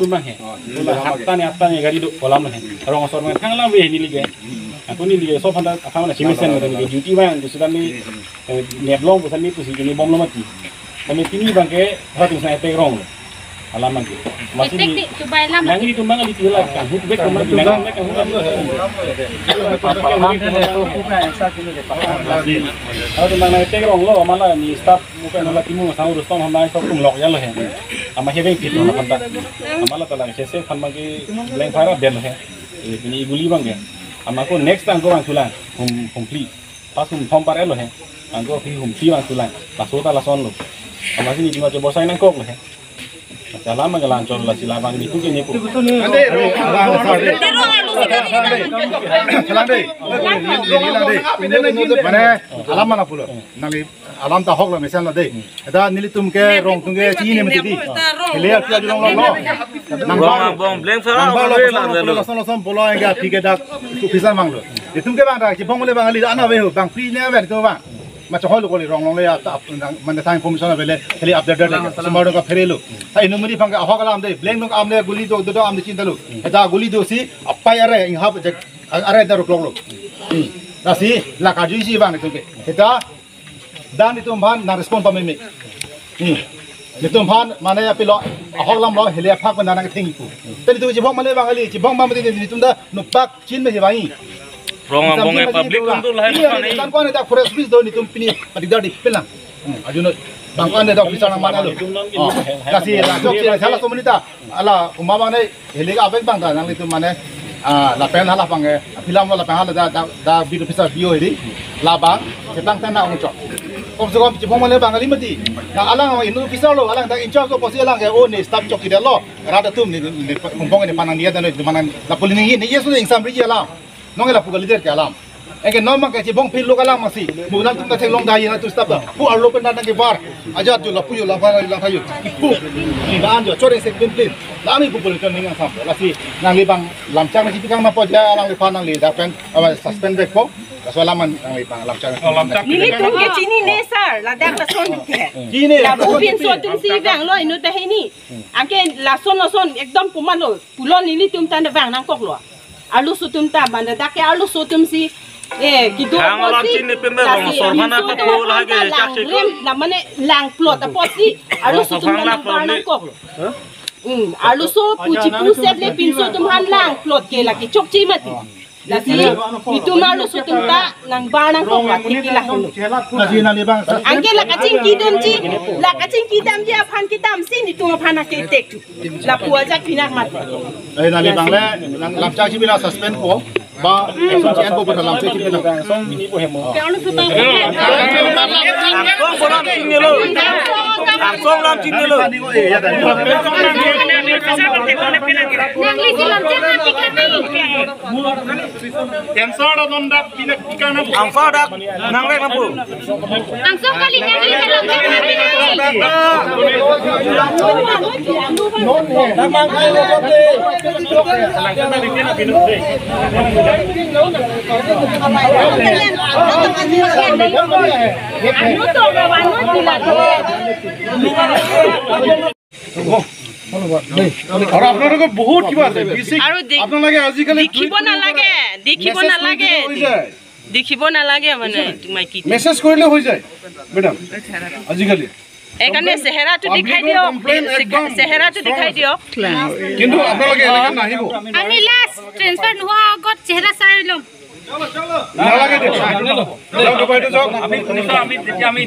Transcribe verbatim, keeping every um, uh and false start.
Mang he. Bola hatta ne atta ne gari do kolam he. Rong asor mang thang lam ve neli ke. Ako neli ke so phanda akhang na chimesen neli ke duty mang tu sudah ni, eh, neplong bosan ni pusi kini bomlo mati. Kami pini abang ke hati sa etek rong. Alam abang ke. Masih di. Etek di, coba alam. Yang itu mang di tila kan. Hut bek mang di mang bek kan. Amat mang etek rong lo, mala ni staff muka nala timu sang urus tong hamai sok tum lok ya lo he. Ama heveng pit lo kan ta. Ama la talang sese kan abang ke blank fire bel he. Eh, pini guli abang ke. Ama ko next time ko abang tulang. Hum, hum pli. Pas hum thom par lo he. Abang ko phi hum pli abang tulang. Laso ta lason lo. Ama sini cuma coba saya nangkok lo he. Alam abang ke lanchor lasi labang ni tu ke ni ko. Ande, ro, ro, ro, ro, ro. Mane, alam mana pulo. Nangli alam ta hok lo mesen lo dei. Eda nelitum ke rong atum ke chini mati di. Hele arpi adi rong lo lo. Nang bang, bang, blank fire nang bang lo lo, lo, lo, lo. Lason lason bolo enggak tiga dak tu bisa mang lo. Itum ke abang dak chibong le abang ali ana ve ho abang free ne abang tu abang. Macam hol koli rong long le ya ta mane time information avele hele update date. Semua dong ka phere lo. Ta inut mati abang ke ahok alam dei. Blank dong am le guli do do am de chinta lo. Eda guli do si apai are inghap je are da ruklok lo. Hmm. Lasi la kaju isi abang itum ke. Eda dan itum aphan nang respond pameme. Hmm. Itum aphan mane apilo ahok alam lo hele aphak pen nang theng ipu. Tadi itum chibong mane abang ali chibong mane itum da nupak chin me hibangi. Rong abang e public itu lah. Iya, kan kau ada forest bis do itum pini pada dari pelang. Hmm, ajuno bang ko ande dak bisa nang mana lo. Oh, kasi la jok si salah so menita. Ala uma abang ne hele abang abang ta nanglitum mane, ah, lapen hala abang ke. Film lo lapen hala da da da bidu bisa bio ini. Labang, chetang tena ungchok. Kom se kom chibong mane abang ali mati. Na alang inut bisa lo, alang dak in charge lo pusi alang ke oh ni staff chok tidak lo. Rada tum ni ni kumpong ni panang dia dan ni manang la puli ni ni yes ni ingsam riji alam. Nong la puga leader ke alam. Eke nong mang ke chibong phil lo alam masi. Mulan tum ta theklong dai na tu staff ta. Pu arlo pen dan ke bar. Aja tu la puyo la bar la thayo. Ipu. Ni dan jo chore se bin bin. La mi pu puli ton ningang sam. Lasi nangli abang lamchak ni chipikang na po ja nangliphan nangli dak pen awa suspend bek po. Laso alam man nangli abang lamchak. Oh, lamchak. Nelitum ke chinine sir. Ladak lason ke. Chini. La pu pinso atum si abang lo inut ta hini. Anke lason lason ekdom komat lo. Pulo nelitum ta abang nangkok lo. Arloso atum ta mane dak ke arloso atum si, eh, kedo. Hang alam si, chini pen lasi rong asor mana pinso ta ko lake lang chak si ko. Rem, la mane lang plot apotsi arloso atum ta nang bar nangkok lo. Hmm, arloso pu chipu set le pinso atum aphan lang plot ke lake chokche mati. Lasi itum arloso atum ta nang bar nangkok mati ke la. Lasi nangli abang sa- Anke la kachingki damji, la kachingki damji aphan kedam si itum aphan ke tek. Lapu ajak pinak mati. Eh, nangli abang le, nang lamchak si bina suspend po. Ba, action si en po, ba lamchak si bina. Angsong lam chini lo. Angsong lam chini lo. Cancer da non dak pinak tika na. Angsong dak nang vek na pu. Angsong kali nang vek na pu. আৰু আপোনালোকৰ বহুত কিবা আছে। বেছি আৰু দে-, আপোনালোকে আজিকালি দেখিব নালাগে, দেখিব মেছেজ কৰি নালাগে। দিলে হৈ যায়। দেখিব নালাগে মানে, বুজিছে নাই? মাইকী। মেছেজ কৰিলে হৈ যায়, মেডাম। আজিকালি। এইকাৰণে চেহেৰাটো দেখাই দিয়ক। পাব্লিকৰ কমপ্লেইন একদম চেহেৰাটো দেখাই দিয়ক। কিন্তু আপোনালোকে এনেকে নাহিব। আমি লাষ্ট ট্ৰেন্সফাৰ নোহোৱাৰ আগত চেহেৰা চাই ল'ম। নালাগে দিয়ক। যাওক, ডুবাইটো যাওক। আমি শুনিছো, আমি যেতিয়া আমি